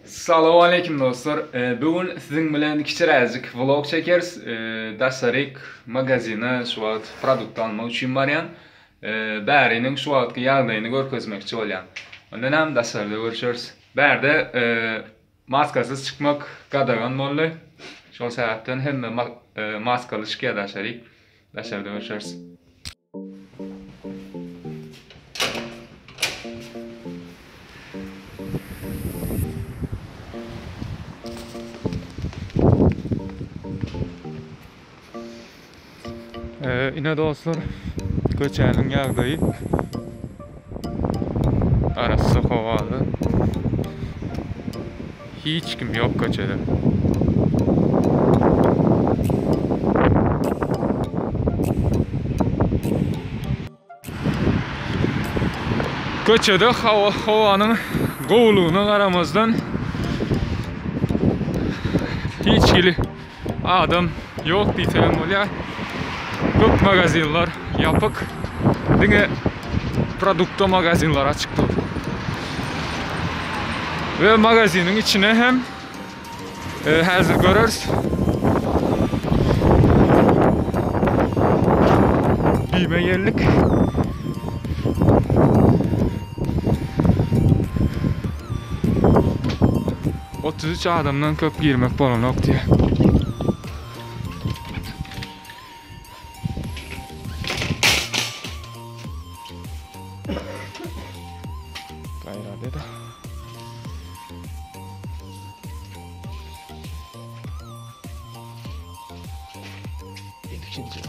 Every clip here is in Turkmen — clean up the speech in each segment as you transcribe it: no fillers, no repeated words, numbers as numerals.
Salowaleýkim dostlar. Bu gün siziň bilen kiçiräjik vlog çekeris. Daşaryk magazine şu wagt produkt almak üçin barýan. Bäriniň şu wagtky ýagdaýyny görkezmekçi bolýan. Ondan hem daşarda görüşeris. Bärde maskasyz çykmak gadagan boldy. Şol sebäpden hemme maskaly çykýar daşaryk. Daşarda görüşeris. Ine dostlar, köçäniň ýagdaýy. Arassa howada. Hiç kim ýok köçede. Köçede hawa howanyň gowulygyna garamazdan hiç hili adam ýok diýsem bolýar. Köp magazinler ýapyk. Diňe produkta magazinler açyk dur. We magaziniň içine hem e, häzir göreris. Bime geldik. 33 adamdan köp girmek bolanok diýýär. Gaýrat ede. Ilkinji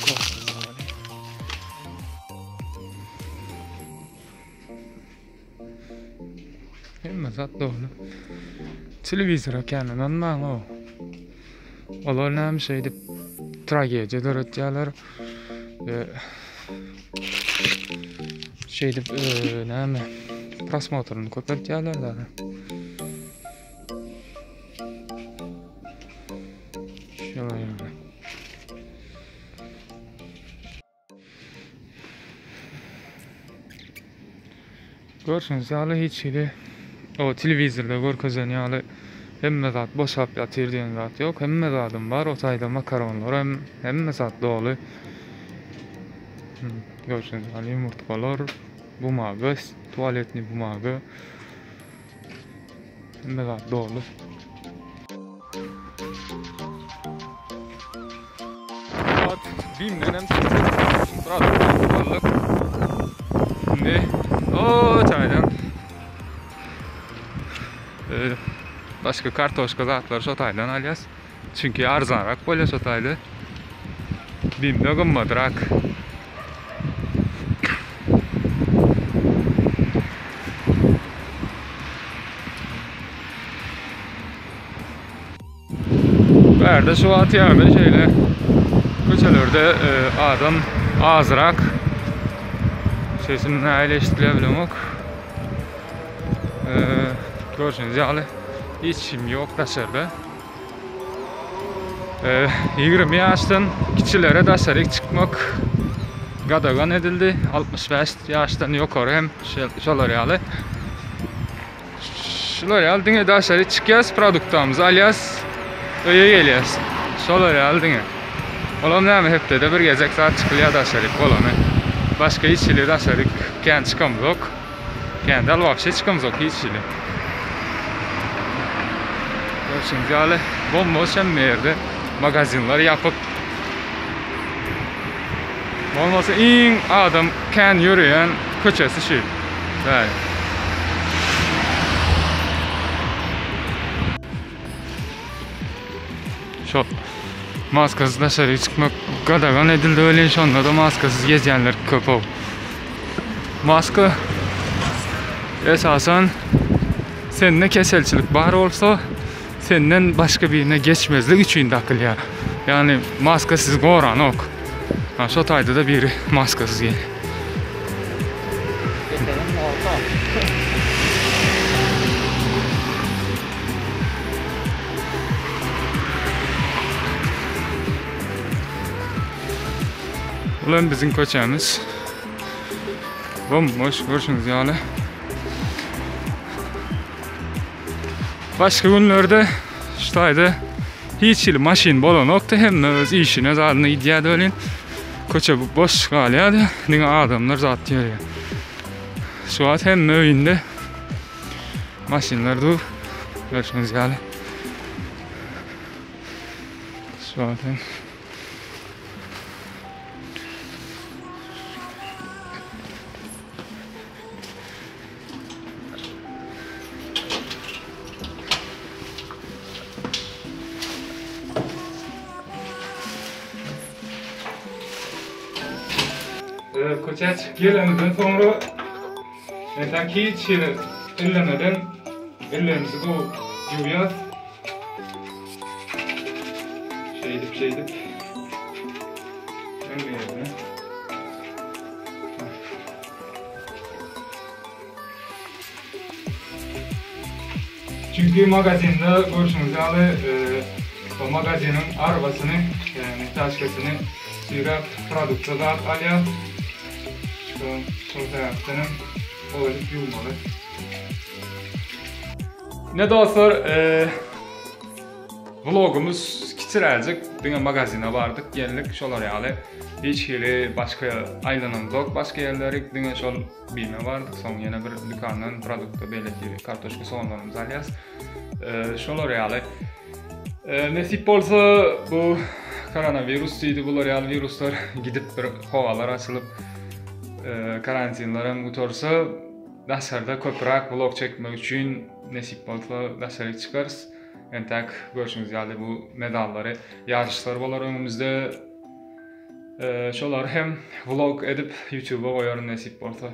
kofemizi alaly. Hemme zat doly. Telewizora kän ynanmaň o. Olar näme şeýdip tragediýa döretýärler. We şeýdip e, näme prosmotryny köpeltýärler da. Şöyle yani. Görşüňiz ýaly hiç hili o telewizorda görkezen ýaly hemme zat boşap ýatyr diýen zat ýok. Hemme zadym bar. O taýda makaronlar hem hemme zat doly. Görşüňiz ýaly ýumurtgalar, bumaga, tualetnyý bumaga. Hemme zat doly. Saat BİM'den hem produkt aldyk. Şimdi o çaydan e, başka kartoşka zatlar şo taýdan alýas. Çünki arzanrak bolýar şo taýda. BİM'de gymmadrak. Bärde şu wagt ýagdaý şeýle. Köçelerde e, adam azrak. Sesim nähili eşidilýär bilemok. E, görşüňiz ýaly hiç kim ýok daşarda. E, 20 ýaşdan kiçilere daşaryk çykmak gadagan edildi. 65 ýaşdan ýokary hem şolar ýaly. Şular ýaly diňe daşary çykýas, produktamyzy alýas, öýe gelýäs. Şolar ýaly diňe. Olam näme hepdede bir gezek zat çykylýar daşaryk bolany. Başga hiç hili daşaryk kän çykamzok. Kän däl wapşe çykamzok hiç hili. Görşüňiz ýaly bomboş hemme ýerde magazinler ýapyk. Bolmasa iň adam kän ýöreýän köçesi şu. Bäri. Şo maskasyz daşary çykmak gadagan edildi welin şonda-da maskasyz gezýänler köp-ow. Maska esasan sende keselçilik bar bolsa senden başga birine geçmezlik üçin dakylýar. Ýagny maska sizi goranok. Ha şo taýda-da biri maskasyz gelýär. Bul hem biziň köçämiz. Bomboş görşüňiz ýaly. Başga günlerde şu taýda hiç hili maşyn bolanokdy. Hemme öz işine zadyna gidýärdi welin köçe boş galýardy. Diňe adamlar zat ýörýär. Şu wagt hemme öýünde maşynlar dur. Görşüňiz ýaly. Şu wagt hem Köçä çykyp gelenimizden soňra entek hiç ýere ellemeden ellerimizi gowy ýuwýas. Şeýdip şeýdip. Hemme ýerine. Çünki magazinde görşüňiz ýaly o magaziniň arabasyny, ýagny taçkasyny süýräp produkta zat alýar. Şol şol sebäpden hem gowy edip ýuwmaly. Ne dostlar, Vlogumyz kiçiräjik, diňe magazine bardyk, geldik, şolar ýaly. Hiç hili başga aýlanamzok başga ýerlerik, diňe şol Bime bardyk, soň ýene bir dükandan produkta beýleki kartoşka soganlarymyzy alýas. Şolar ýaly. Nesip bolsa bu koronawirus diýdi, bular ýaly wiruslar gidip bir howalar açylyp, karantinler hem gutarsa, daşarda köpräk vlog çekmek üçin nesip bolsa daşaryk çykarys. Entäk görşüňiz ýaly bu medallary ýaryşlar bolar öňümizde. Şolary hem vlog edip YouTube-a goýaryn nesip bolsa.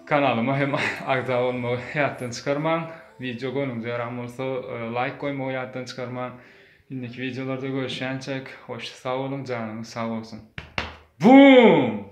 Kanalyma hem agza bolmagy ýatdan çykarmaň. Wideo göwnüňize ýaran bolsa laýk goýmagy ýatdan çykarmaň. Indiki wideolarda görüşýänçäk hoş sag boluň janyňyz sag bolsun. Bum!